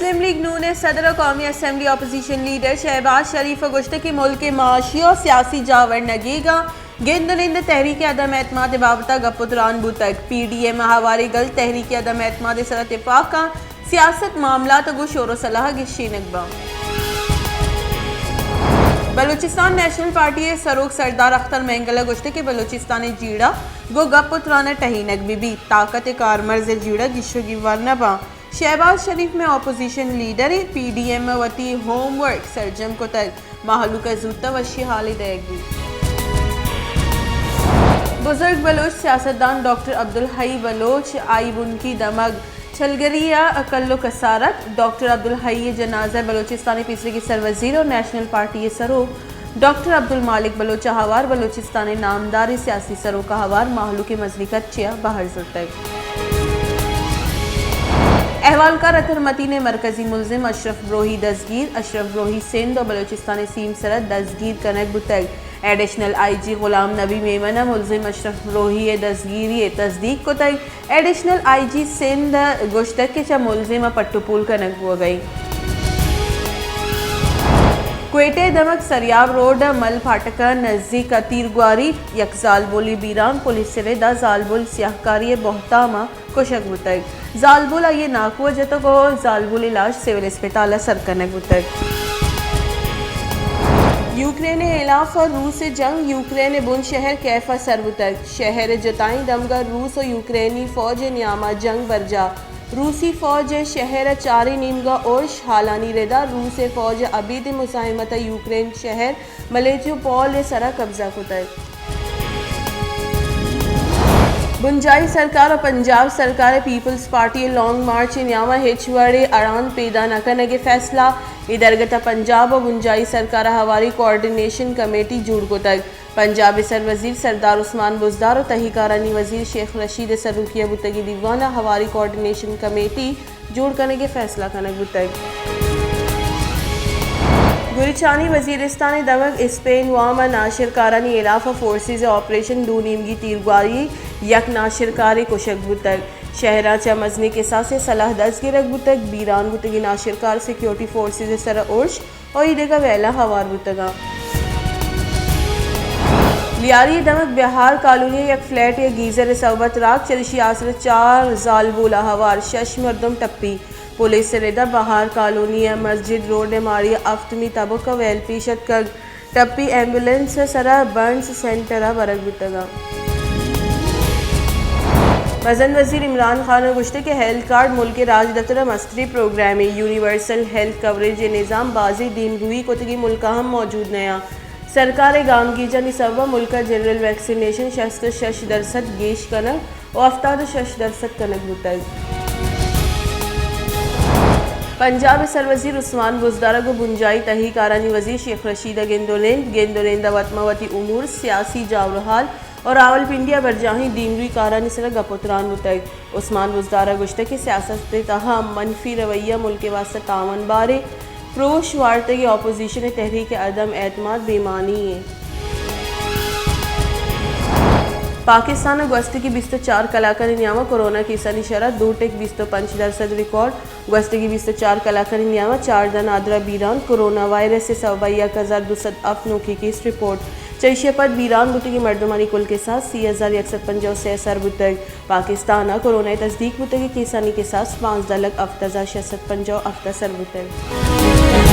مسلم لیگ نون ء صدر ء قومی اسمبلی اپوزیشن لیڈر شہباز شریف ء گوشتگ کہ ملک ء معاشی ء سیاسی جاور نگیگ ء گند ء نند ء تحریک عدم اعتماد ء بابت ء گپ ء تران بوتگ۔ پی ڈی ایم ء ہواریں گل تحریک عدم اعتماد ء سر ء تپاک ء سیاست، معاملات ء گوں شور ء صلاح ء گیشینگ باں۔ بلوچستان نیشنل پارٹی ء سروک سردار اختر مینگل ء گوشتگ کہ بلوچستان ء جیڑہ گوں گپ ء تران ء ٹہینگ بہ بیت، طاقت ء کارمرز ء جیڑہ گیشگی ور نہ باں۔ شہباز شریف مئے اپوزیشن لیڈر ایں، پی ڈی ایم ء وتی ہوم ورک سرجم کتگ، مہلوک ء زوت ء وشی حالے دئیگ بیت۔ بزرگ بلوچ سیاستدان ڈاکٹر عبدالحئی بلوچ، آئی بنکی دمگ چلگری ء کل ء کسارت۔ ڈاکٹر عبدالحئی ء جنازہ ء بلوچستان ء پیسریگیں سروزیر ء نیشنل پارٹی ء سروک ڈاکٹر عبدالمالک بلوچ ء ہوار بلوچستان ء نامداریں سیاسی سروک ء ہوار مہلوک ء مزنیں کچے ء بہر زرتگ۔ احوالکار اطہر متین ء مرکزی ملزم اشرف بروہی دزگیر۔ اشرف بروہی سندھ ء بلوچستان ء سیم سرحد دزگیر کنگ بوتگ۔ ایڈیشنل آئی جی غلام نبی میمن ء ملزم اشرف بروہی ء دزگیری ء تصدیق کتگ۔ ایڈیشنل آئی جی سندھ ء گوشتگ کہ چہ ملزم ء پٹ ء پول کنگ بوگ ء انت۔ کوئٹہ ء دمگ سریاب روڈ ء مل پھاٹک ء نزیک ء تیرگواری، یک زالبولے بیران، پولیس ء رد ء زالبول سیاہکاری ء بہتام ء کشگ بوتگ۔ زالبول آئی ء ناکو ء جتگ ء زالبول ء لاش سول اسپتال ء سر کنگ بوتگ۔ یوکرین ء ہلاف ء روس ء جنگ، یوکرین ء بن شہر کیف ء سر بوتگ۔ شہر ء جتائیں دمگ ء روس ء یوکرینی فوج ء نیام ء جنگ برجاہ۔ روسی فوج ء شہر ء چاریں نیمگ ء ارش، ہالانی رد ء روس ء فوج ء ابیدیں مزاحمت ء یوکرین شہر ملیریوپول ء سرا قبضہ کتگ۔ بنجاہی سرکار ء پنجاب سرکار ء پیپلز پارٹی ء لانگ مارچ ء نیام ء ہچ وڑیں اڑاند پیدا نہ کنگ ء فیصلہ۔ اے درگت ء پنجاب ء بنجاہی سرکار ء ہواری کوآرڈینیشن کمیٹی جوڑ کتگ۔ پنجاب ء سروزیر سردار عثمان بزدار ء تہی کارانی وزیر شیخ رشید ء سروکی ء بوتگیں دیوان ء ہواری کوآرڈینیشن کمیٹی جوڑ کنگ ء فیصلہ کنگ بوتگ۔ گریچانی وزیرستان ء دمگ اسپین وام ء ناشرکارانی ہلاف ء فورسز ء آپریشن، دو نیمگی تیرگواری، یک ناشرکارے کشگ بوتگ۔ شہراں چہ مزنیں کساسے سلاہ دست گرگ بوتگ، بیران بوتگیں ناشرکار سیکیورٹی فورسز ء سر ء ارش، ء اے دگہ ویلاں ہوار بوتگاں۔ لیاری ء دمگ بہار کالونی ء یک فلیٹ ء گیزر ء سوب ء تراک، چریشی آسر ء چار زالبول ء ہوار شش مردم ٹپی۔ پولیس ء رد ء بہار کالونی ء مسجد روڈ ء ماڑی ء ہفتمی تبک ء ویل پیش اتکگ۔ ٹپی ایمبولینس ء سرا برنز سینٹر ء برگ بوتگاں۔ مزن وزیر عمران خان ء گوشتگ کہ ہیلتھ کارڈ ملک ء راجدپتر ء مستریں پروگرامے۔ یونیورسل ہیلتھ کوریج ء نظام بازیں دیمروئی کتگیں ملک ء ہم موجود نیاں۔ سرکار ء گامگیجانی سوب ء ملک ء جنرل ویکسینیشن شست ء شش درسد گیش کنگ ء ہفتاد ء شش درسد کنگ بوتگ۔ پنجاب ء سروزیر عثمان بزدار ء گوں بنجاہی تہی کارانی وزیر شیخ رشید ء گند ء نند، گند ء نند ء وت ماں وتی امور، سیاسی جاور ء حال ء راولپنڈی ء برجاہیں دیمروئی کارانی سر ء گپ ء تران بوتگ۔ عثمان بزدار ء گوشتگ کہ سیاست ء تہا منفی رویہ ملک ء واستہ تاوان باریں، پروش وارتگیں اپوزیشن ء تحریک عدم اعتماد بے معنی انت۔ پاکستان ء گوستگیں بیست ء چار کلاکانی نیام ء کورونا کیسانی شرح دو ٹک بیست ء پنچ درسد ریکارڈ۔ گوستگیں بیست ء چار کلاکانی نیام ء چاردہ نادراہ بیران، کورونا وائرس ء سوب ء یک ہزار دو سد ہفت نوکیں کیس رپورٹ۔ چہ ایشی ء پد بیران بوتگیں مردمانی کل کساس سی ہزار یک سد پنجاہ ء سے ء سر بوتگ۔ پاکستان ء کورونا ء تصدیق بوتگیں کیسانی کساس پانزدہ لکھ ہفت ہزار شش سد پنجاہ ء ہفت ء سر بوتگ۔